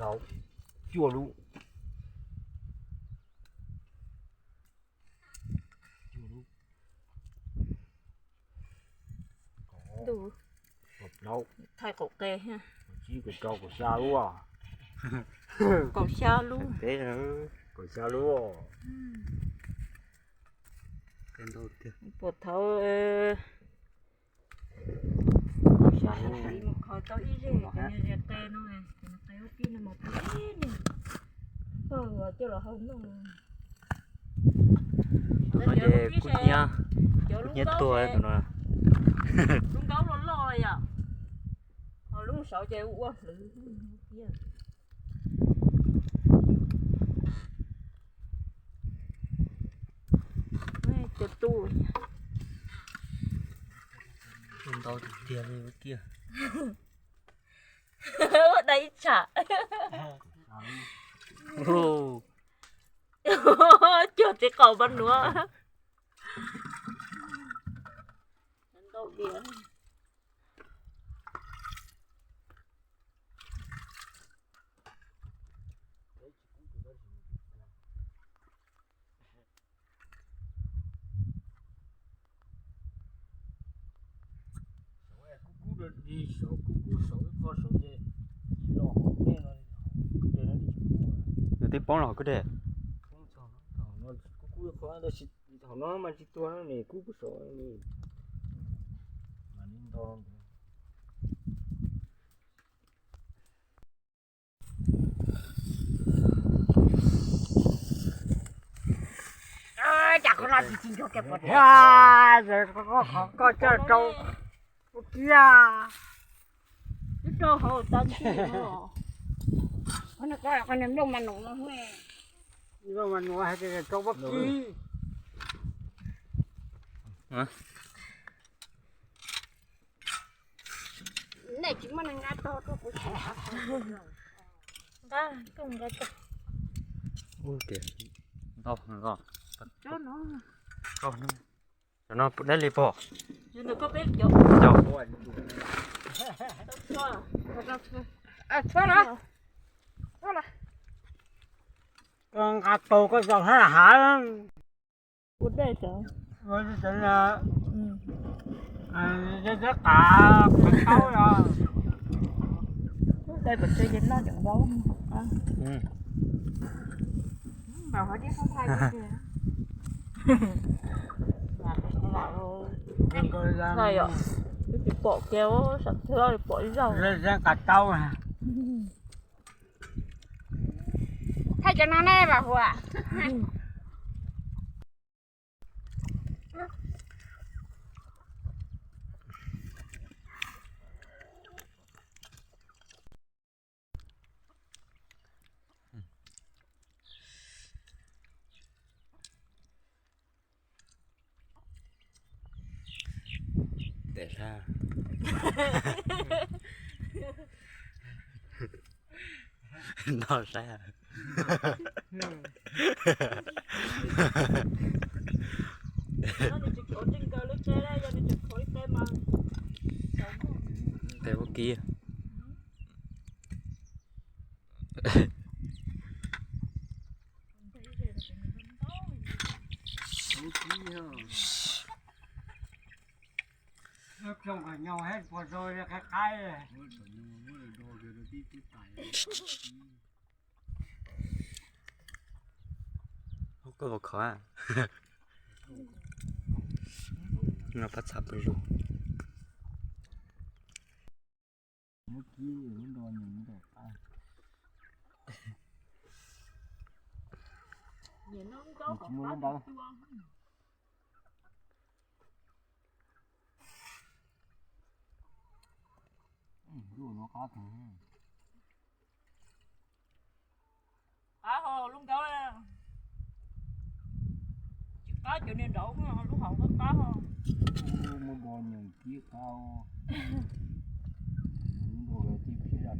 Tau cuaj lub. Cuaj lub. Ntu. Kaum plaub. Thaij qaum qe thiab. Kaum tsib, kaum rau, kaum xya lub. Kaum xya lub. Kaum xya lub. Puas thaum mus kho tau ib zeg, cov niag qe no, qe ub pib no mas pib ne, coj los hau noj. Tus no ces kub hnyiab, kub hnyiab tuag tus no. Lub nkaub loj loj yom, ho lub saud ces ua hlwv thiab. Cov tub ntau tiag tiag li kiag. Ua dai ib tsham. Cuag txiv qaum npab nuav. Ntau diam. Kub kub rau dig saum, kub kub saum ib qho saud ces los hauv tej no, kwj deg no tsis kub. Nws twb poob los hauv kwj deg. Kub kub qhov tab sis hauv no mas tsis tuag ne, kub kub saud ne. Mas li ntau. Cas qhov no tsis tsis nchuav kiag pom tiag. Koj coj rau ua kiag. Twb rau hauv tag ntij. Qhov no, qhov no nplooj mas nuav, nplooj mas nuav hais tias rau pob kib. Nej tsis muaj neeg nqa tog rau kuv. Nqa, koj nqa tog. Ub, tias ntau los. Cov no, cov no deb li pog. Cov, txhua los, txhua los. Koj nqa tau koj zaum hab hav. Ua dej tso. Dej pom tsev ces noj cov nkaub. Yog, twb tsis pom kiag, sam thwb pom zaug. Thaij cov no ne Vam Huas. Tes laj. Nto saib. Tes ua kiv. Koj los khov no pab txha pw zus. Muab kib, muab nrog nws nrog qab. Tsis muaj lub npawb. Lub no qab heev. Qab ho lub nkaub, tsis qab cov niag nraud, lub hauv qab qab ho. Muab nrog nws kib qab. Lub nrog tib phiab zaj.